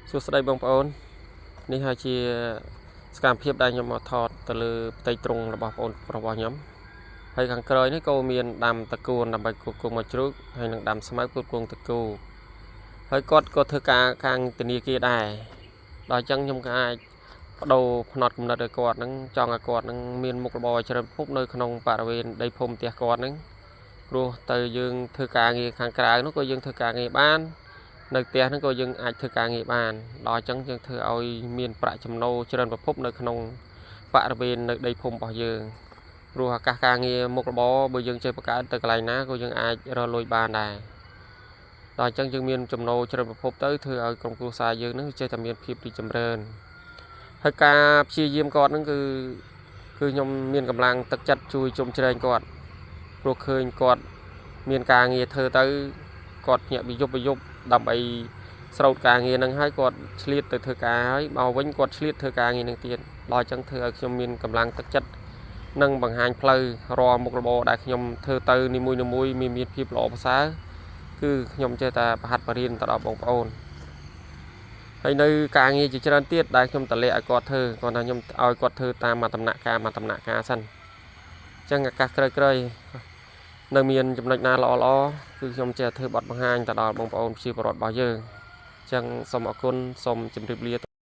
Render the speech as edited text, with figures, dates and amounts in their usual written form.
សួស្តីបងប្អូននេះហើយជាសកម្មភាពដែលខ្ញុំមកថតទៅលើផ្ទៃទ្រុងរបស់បងប្អូនរបស់ខ្ញុំហើយខាងក្រោយនេះក៏មានដាំតកួនដើម្បីគ្រប់គ្រងមកជ្រូកហើយនឹងដាំស្មៅគ្រប់គ្រងតកូហើយគាត់ក៏ធ្វើការខាងធនាគារដែរដល់អញ្ចឹងខ្ញុំក៏អាចបដូរផ្នត់គំនិតឲ្យគាត់ហ្នឹងចង់ឲ្យគាត់ហ្នឹងមានមុខរបរច្រើនភពនៅក្នុងបរិវេណដីភូមិផ្ទះគាត់ហ្នឹងព្រោះទៅយើងធ្វើការងារខាងក្រៅនោះក៏យើងធ្វើការងារបាន នៅផ្ទះហ្នឹងក៏យើងអាចធ្វើការងារបានដល់អញ្ចឹងយើងធ្វើឲ្យមានប្រាក់ចំណូលច្រើនប្រភពនៅក្នុងបរិវេណនៅដីភូមិរបស់យើងព្រោះឱកាសការងារមុខរបរបើយើងចេះបង្កើតទៅកន្លែងណាក៏យើងអាចរកលុយបានដែរដល់អញ្ចឹងយើងមានចំណូលច្រើនប្រភពទៅធ្វើឲ្យក្រុមគ្រួសារយើងហ្នឹងចេះតែមានភាពរីកចម្រើនហើយការព្យាយាមគាត់ហ្នឹងគឺគឺខ្ញុំមានកម្លាំងទឹកចិត្តជួយជុំជ្រែងគាត់ព្រោះឃើញគាត់មានការងារធ្វើទៅគាត់ភ្ញាក់ពីយប់ពីយប់ដើម្បី ស្រោតការងារនឹងហើយគាត់ឆ្លៀតទៅធ្វើការហើយមកវិញគាត់ឆ្លៀតធ្វើការងារនឹងទៀតដល់អញ្ចឹងធ្វើឲ្យខ្ញុំមានកម្លាំងទឹកចិត្តនិងបង្ហាញផ្លូវរាល់មុខរបរដែលខ្ញុំធ្វើទៅនីមួយៗមានមានភាពល្អប្រសើរគឺខ្ញុំចេះតែប្រហាត់បរៀនទៅដល់បងប្អូនហើយនៅការងារជាច្រើនទៀតដែលខ្ញុំតលាក់ឲ្យគាត់ធ្វើគាត់ថាខ្ញុំឲ្យគាត់ធ្វើតាមមួយដំណាក់កាលមួយដំណាក់កាលសិនអញ្ចឹងឱកាសក្រោយៗនៅមានចំណុចណាល្អៗគឺខ្ញុំចេះធ្វើបទបង្ហាញទៅដល់បងប្អូនប្រជាពលរដ្ឋរបស់យើង ចឹងសូមអរគុណសូមជម្រាបលា។